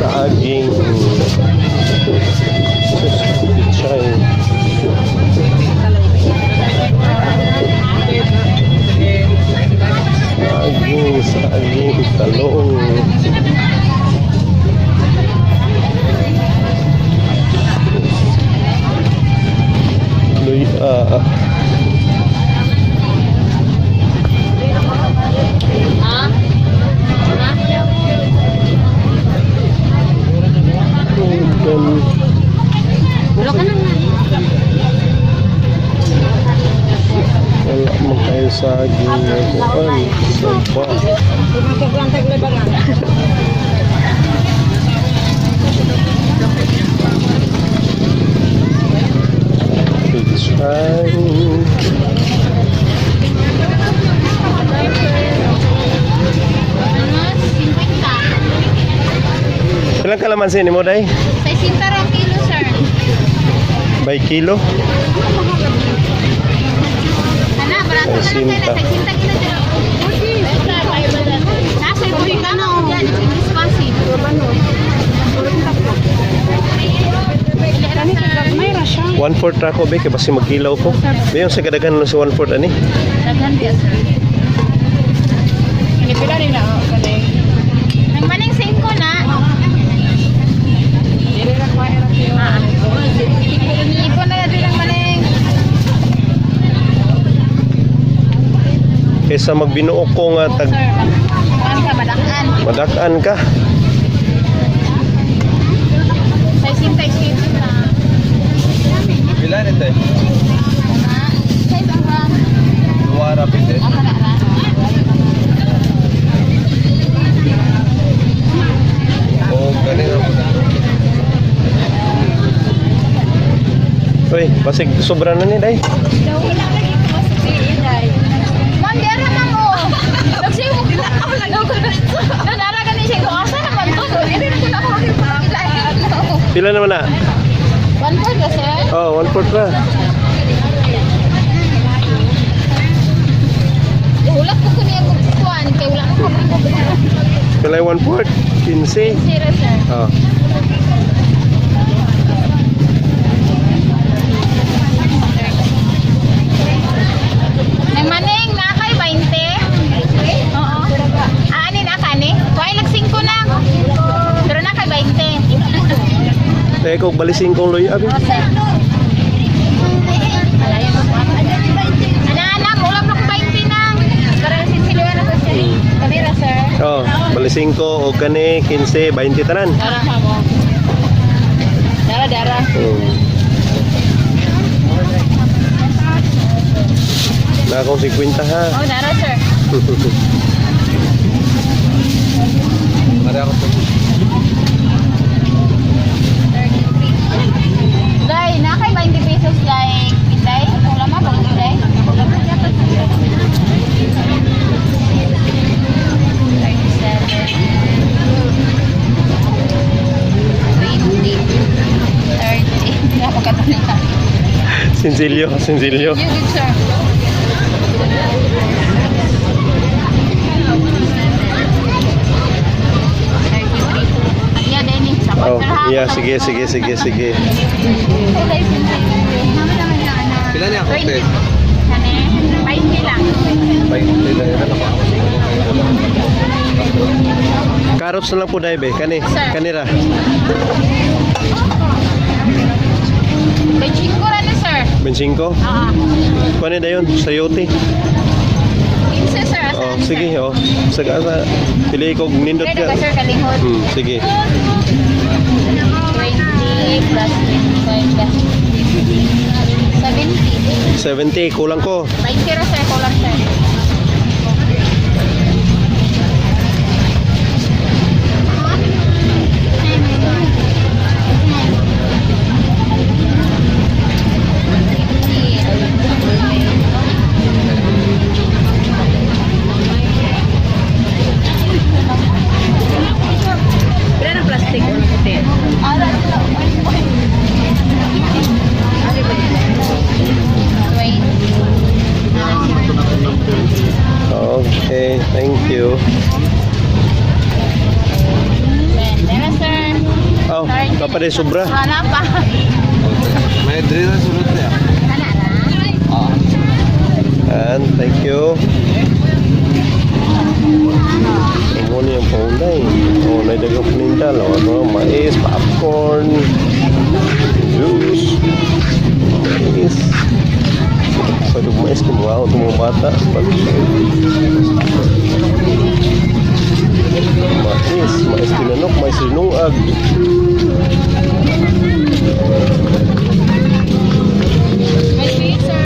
Saging. Sus, pichay. Saging, saging, talong. Luya. Udon. Wala ka na nga. Wala man kayo saging na kuan. Saba. Pichay. Mga 50. Ilang kalamansi ni mo, day? 60 ra kilo, sir. By kilo? Ana, barato na lang kaya. 60 kilo dito. Nasa ipo ka na. Diyan, 1/4 ra ko be kay basi magkilaw ko. Be yung sa kadaghan lang sa 1/4 ani. Daghan biya, sir. Pila rin na ako kani. Nang maning 5 na. Dili ra ko era kayo. Ipon na yun lang maning. Kaysa magbinuok ko nga tag Sir, kuan ka madakan. Madak-an ka. 65 na. Pila nito eh? Size ang ram. Duwa ra pite. Ako na ra. O ganito po na. Uy, basig sobra na ni, day. Ma'am, di ara ma'am oh. Nagsiwok na. Nag-ara gani siya ko asa naman to. Dili na ko na ako Pila naman na? 1/4 ba, sir? Oh, 1/4 ra. Wala ko ko niya kuan kay wala ko ko. Pila yung 1/4? 15. Sira, sir. Oh. Nang maning na kay 20. Oo. Ah, ani na kani? Kuay lag 5 na. Pero na kay 20. Teka, kung balisin kong luya, abi. Oh, sir. Ana, ana, ulam na ko 20 na. Para sisiliwan ako siya. Kamera, sir. Oh, balisin ko og kani 15, 20 tanan. Dara ka mo. Dara dara. Na akong 50 ha. Oh, dara, sir. Mara ako po. 33. Day, na kay 20 pesos, day. Pinday, wala ma bagong pinday. 37. 20. 30. Napakatanin ka. Sinsilyo, sinsilyo. You good, sir. Yeah, Denny. Oh, yeah, sige, sige, sige, sige. Pila niya ako te? Kani, 20 lang. 20 na yun ako ako singko kayo. Carrots na lang po dai be. Kani, Sir. kanira. 25 ra ni, sir. 25. Ah, Kuan ni dayon, sayote. 15, sir. Asa Oh, ni, sige, sir? oh. Saga sa pili ko nindot Ready ka. ka, sir, kalihod. Sige. 20 plus 25 plus 70. 70 kulang ko. 20 ra, sir, kulang, sir. Pila ng plastic puti. 20. Papaday sobra. Wala pa. May drill na sulod niya. Kana na. Ah. And thank you. Ang muna yung paunay. Oh, naidagang paninda. Ano, mais, popcorn, juice, mais. Pwede mais kung wow, itong mga bata. Mais, mais tinanok, mais linungag.